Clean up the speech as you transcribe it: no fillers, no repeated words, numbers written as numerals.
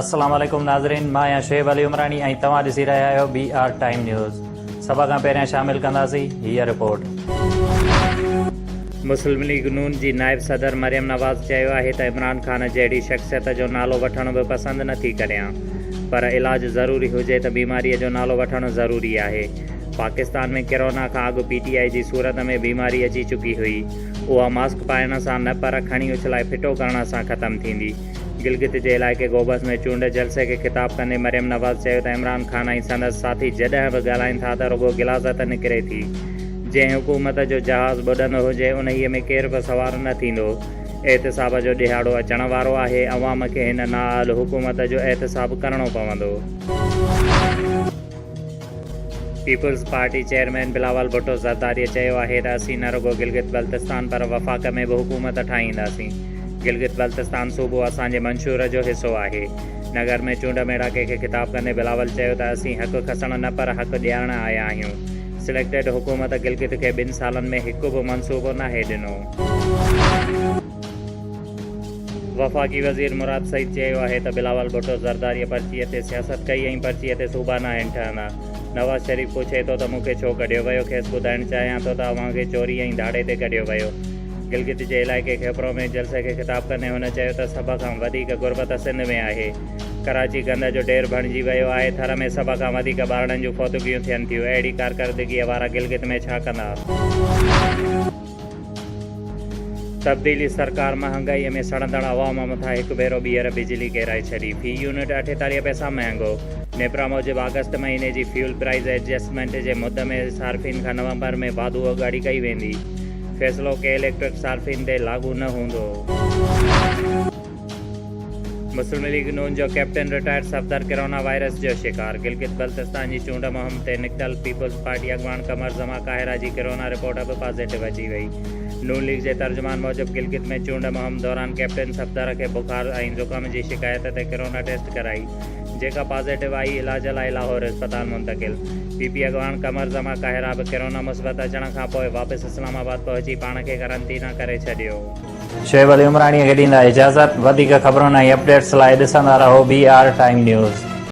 السلام عليڪم ناظرين مان آهيان شعيب علي عمراڻي ۽ توهان ڏسي رهيا آهيو بي آر ٽائيم نيوز سڀ کان پهريان شامل ڪنداسين هيء رپورٽ. مسلم ليگ نون جي نائب صدر مريم نواز چيو آهي ته عمران خان جهڙي شخصيت جو نالو وٺڻ به پسند نه ٿي ڪريان پر علاج ضروري هجي ته بيماري جو نالو وٺڻ ضروري آهي پاڪستان ۾ ڪرونا کان اڳ پي ٽي آء جي صورت ۾ بيماري اچي چڪي هئي اها ماسڪ پائڻ سان نه پر کڻي اڇلائي ڦٽو ڪرڻ سان ختم ٿيندي. گلگت جي علائقي گوبس ۾ چونڊ جلسي کي خطاب ڪندي مريم نواز چيو ته عمران خان ۽ سندس ساٿي جڏهن به ڳالهائين ٿا ته رڳو غلاظت نڪري ٿي، جنهن حڪومت جو جهاز ٻڏندو هجي انهيء ۾ ڪير به سوار نه ٿيندو، احتساب جو ڏهاڙو اچڻ وارو آهي، عوام کي هن نااهل حڪومت جو احتساب ڪرڻو پوندو. Peoples party chairman Bilawal Bhutto زرداريء چيو آهي ته اسين نه رڳو گلگت بلتستان پر وفاق ۾ به حڪومت ٺاهينداسين، گلگت بلتستان صوبو اسان جي منشور جو حصو آهي. نگر ۾ چونڊ ميڙاڪي کي خطاب ڪندي بلاول چيو ته اسين حق کسڻ نه پر حق ڏيارڻ آيا آهيون، سليڪٽيڊ حڪومت گلگت کي ٻن سالن ۾ هڪ به منصوبو ناهي ڏنو. وفاقي وزير مراد سعيد چيو آهي ته بلاول ڀٽو زرداريء پرچيء تي سياست ڪئي ۽ پرچيء تي صوبا ناهن ٺهندا. نواز شريف پڇي ٿو ته مون کي ڇو ڪڍيو ويو، کيس ٻڌائڻ چاهيان ٿو ته اوهان کي چوري ۽ ڌاڙي تي ڪڍيو ويو. گلگت جي علائقي کيپرو ۾ جلسي کي خطاب ڪندي هن چيو ته سڀ کان وڌيڪ غربت سنڌ ۾ آهي، ڪراچي گند جو ڍير بڻجي ويو آهي، ٿر ۾ سڀ کان وڌيڪ ٻارڙن جون فوتگيون ٿين ٿيون، اهڙي ڪارڪردگيء وارا گلگت ۾ ڇا ڪندا؟ تبديلي سرڪار مهانگائي ۾ سڙندڙ عوام مٿان هڪ ڀيرو ٻيهر بجلي ڪيرائي ڇڏي، في يونٽ 48 پئسا مهانگو، نيپرا موجب آگسٽ مهيني جي فيول پرائز ايڊجسٽمينٽ جي مد ۾ صارفين کان نومبر ۾ واڌو اوڳاڙي ڪئي ويندي، فيصلو ڪي اليڪٽرڪ صارفين تي لاڳو نه هوندو. مسلم ليگ نون جو captain retired Safdar corona virus جو شڪار، گلگت بلتستان جي چونڊ مهم تي نڪتل پيپلز پارٽي اڳواڻ قمر زمان قاهره جي ڪرونا رپورٽ به پازيٽو اچي وئي. نون ليگ جي ترجمان موجب گلگت ۾ چونڊ مهم دوران ڪئپٽن صفدر کي بخار ۽ زڪام جي شڪايت تي ڪرونا ٽيسٽ ڪرائي جيڪا پازيٽو آئي، علاج لاء لاهور اسپتال منتقل. پي پي اڳواڻ قمر زمان قاهره به ڪرونا مثبت اچڻ کانپوء واپس اسلام آباد پهچي پاڻ کي قرنطينه ڪري ڇڏيو. شعيب علي عمراڻيء کي ڏيندا اجازت، وڌيڪ خبرن ۽ اپڊيٽس لاء ڏسندا رهو بي آر ٽائيم نيوز.